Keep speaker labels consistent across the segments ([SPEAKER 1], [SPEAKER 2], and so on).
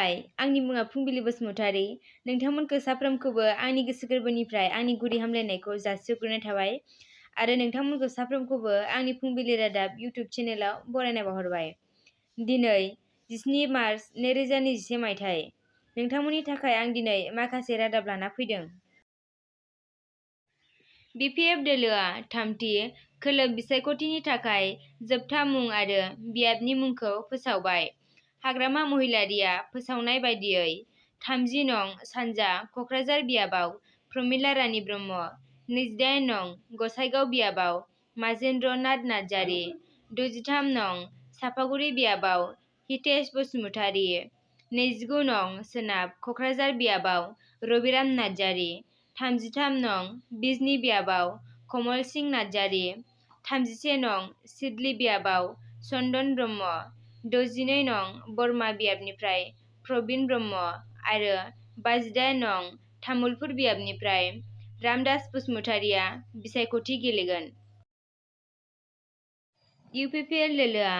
[SPEAKER 1] खुलुमबाय आंनि मुङा फुंबिलि बसुमतारी नोंथांमोनखौ साफ्रोमखौबो आंनि गोसो गोरबोनिफ्राय आंनि गुरै हामलायनायखौ जासिहरग्रोनाय थाबाय आरो नोंथांमोनखौ साफ्रोमखौबो आंनि फुंबिलि रादाब इउटिउब चेनेलाव बरायनाय बावहरबाय। दिनै 17 मार्च 2021 मायथाइ नोंथांमोननि थाखाय आं दिनै माखासे रादाब लाना फैदों। BPF दोलोआ थामथि खोलोब बिसायख'थिनि थाखाय जोबथा मुं आरो बियाबनि मुंखौ फोसावबाय। हाग्रामा महिलारिया फोसावनाय बायदियै 30 नं सानजा क'क्राझार बियाबाव प्रमिला रानी ब्रह्म, 28 नं गसाइगाव बियाबाव माजेन्द्र नाथ नार्जारी, 63 नं सापागुरि बियाबाव हितेश बसुमतारी, 29 नं सोनाब क'क्राझार बियाबाव रबिराम नार्जारी, 33 नं बिजनी बियाबाव कमल सिंह नार्जारी, 31 नं सिदली बियाबाव चन्दन ब्रह्म, 62 नं बरमा बियाबनिफ्राय प्रबिन ब्रह्म आरो 58 नं तामुलपुर बियाबनिफ्राय रामदास बसुमतारीया बिसायख'थि गेलेगोन। UPPL दोलोआ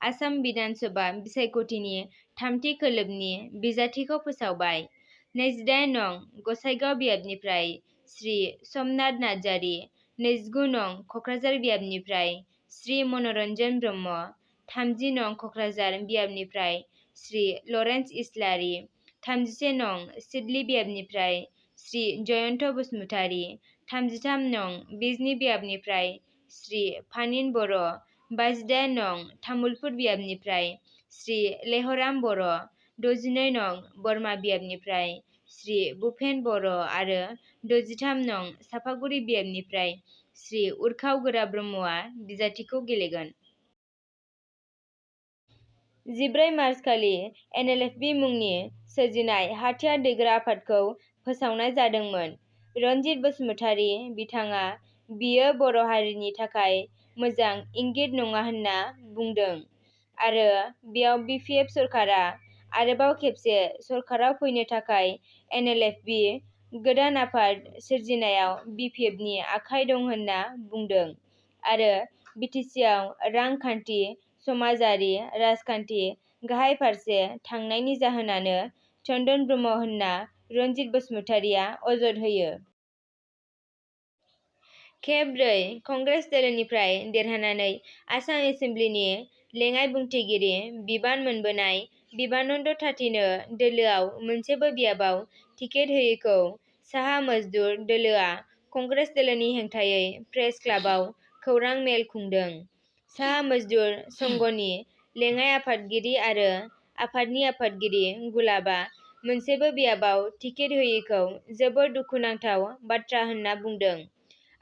[SPEAKER 1] आसाम बिधान सभा बिसायख'थिनि थामथि खोलोबनि बिजाथिखौ फोसावबाय। 28 नं गसाइगाव बियाबनिफ्राय श्री समनाथ नार्जारी, 29 नं क'क्राझार बियाबनिफ्राय श्री मनरन्जन ब्रह्म, 30 नं क'क्राझार बियाबनिफ्राय श्री लरेन्स इस्लारि, 31 नं सिदली बियाबनिफ्राय श्री जयन्त बसुमतारी, 33 नं बिजनी बियाबनिफ्राय श्री फानिन बर', 22 नं तामुलपुर बियाबनिफ्राय श्री लेहराम बर', 62 नं बरमा बियाबनिफ्राय श्री भुपेन बर' आरो 63 नं सापागुरि बियाबनिफ्राय श्री उर्खाव गोरा ब्रह्मआ बिजाथिखौ गेलेगोन। 14 मार्च खालि NLFB मुंनि सोरजिनाय हाथियार दैग्रा आफादखौ फोसावनाय जादोंमोन। रनजित बसुमतारी बिथाङा बियो बर' हारिनि थाखाय मोजां इंगित नङा होनना बुंदों आरो बेयाव BPF सरकारा आरोबाव खेबसे सरकाराव फैनो थाखाय NLFB गोदान आफाद सोरजिनायाव BPFनि आखाइ दं होनना बुंदों आरो BTCआव रांखान्थि, समाजारि, राजखान्थि गाहाय फारसे थांनायनि जाहोनानो चन्दन ब्रह्म होनना रनजित बसुमतारीया अजद होयो। खेब 4 कंग्रेस दोलोनिफ्राय देरहानानै आसाम एसेमब्लिनि लेङाइ बुंथिगिरि बिबान मोनबोनाय बिबानन्द तातीनो दोलोआव मोनसेबो बियाबाव टिकेट होयैखौ साहा मजदुर दोलोआ कंग्रेस दोलोनि हेंथायै प्रेस क्लाबाव खौरां मेल खुंदों। साहा मजदुर संघनि लेङाइ आफादगिरि आरो आफादनि आफादगिरि गुलाबा मोनसेबो बियाबाव टिकेट होयैखौ जोबोद दुखुनांथाव बाथ्रा होनना बुंदों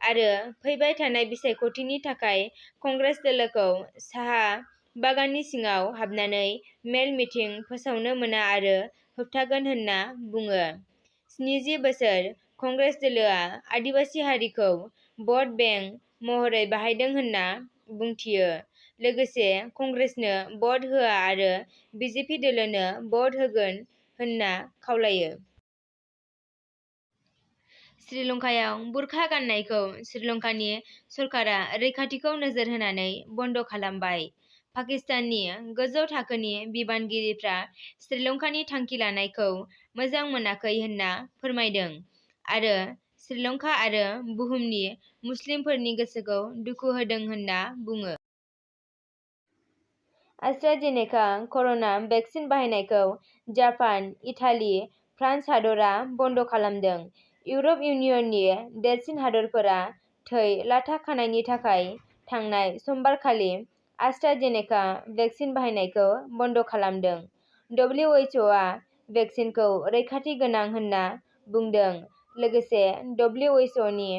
[SPEAKER 1] आरो फैबाय थानाय बिसायख'थिनि थाखाय कंग्रेस दोलोखौ साहा बागाननि सिङाव हाबनानै मेल मिटिं फोसावनो मोना आरो होबथागोन होनना बुङो। 70 बोसोर कंग्रेस दोलोआ आदिबासि हारिखौ भट बेंक महरै बाहायदों होनना बुंथियो लोगोसे कंग्रेसनो भट होआ आरो BJP दोलोनो भट होगोन होनना खावलायो। श्रीलंकायाव बुरखा गाननायखौ श्रीलंकानि सरकारा रैखाथिखौ नोजोर होनानै बन्द खालामबाय। पाकिस्ताननि गोजौ थाखोनि बिबानगिरिफ्रा श्रीलंकानि थांखि लानायखौ मोजां मोनाखै होनना फोरमायदों आरो श्रीलंका आरो बुहुमनि मुस्लिमफोरनि गोसोखौ दुखु होदों होनना बुङो। एस्ट्राजेनेका कर'ना भेक्सिन बाहायनायखौ जापान, इटाली, फ्रान्स हादरा बन्द खालामदों। इउरप इउनियननि देरसिन हादरफोरा थै लाथा खानायनि थाखाय थांनाय समबारखालि एस्ट्राजेनेका भेक्सिन बाहायनायखौ बन्द खालामदों। WHOआ भेक्सिनखौ रैखाथि गोनां होनना बुंदों लोगोसे WHOनि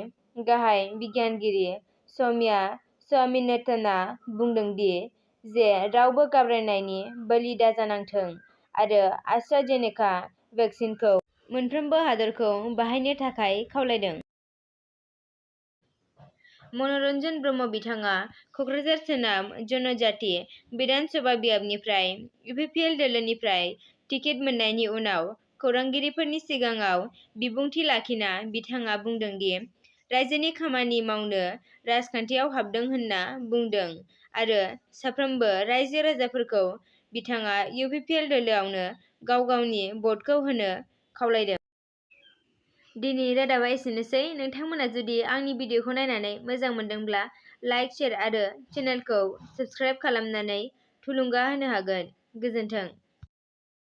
[SPEAKER 1] गाहाय बिगियानगिरि सौम्या स्वामीनाथनआ बुंदों दि जे रावबो घाबरायनायनि बोलि दाजानांथों आरो एस्ट्राजेनेका भेक्सिनखौ मोनफ्रोमबो हादरखौ बाहायनो थाखाय खावलायदों। मनरन्जन ब्रह्म बिथाङा क'क्राझार सोनाब जनजाति बिधान सभा बियाबनिफ्राय UPPL दोलोनिफ्राय टिकेट मोननायनि उनाव खौरांगिरिफोरनि सिगाङाव बिबुंथि लाखिना बिथाङा बुंदों दि रायजोनि खामानि मावनो राजखान्थियाव हाबदों होनना बुंदों आरो साफ्रोमबो रायजो राजाफोरखौ बिथाङा UPPL दोलोआवनो गाव गावनि भटखौ होनो खावलायदों। दिनै रादाबा एसेनोसै। नोंथांमोना जुदि आंनि भिडिअखौ नायनानै मोजां मोनदोंब्ला लाइक, शेयार आरो चेनेलखौ साबस्क्राइब खालामनानै थुलुंगा होनो हागोन। गोजोन्थों।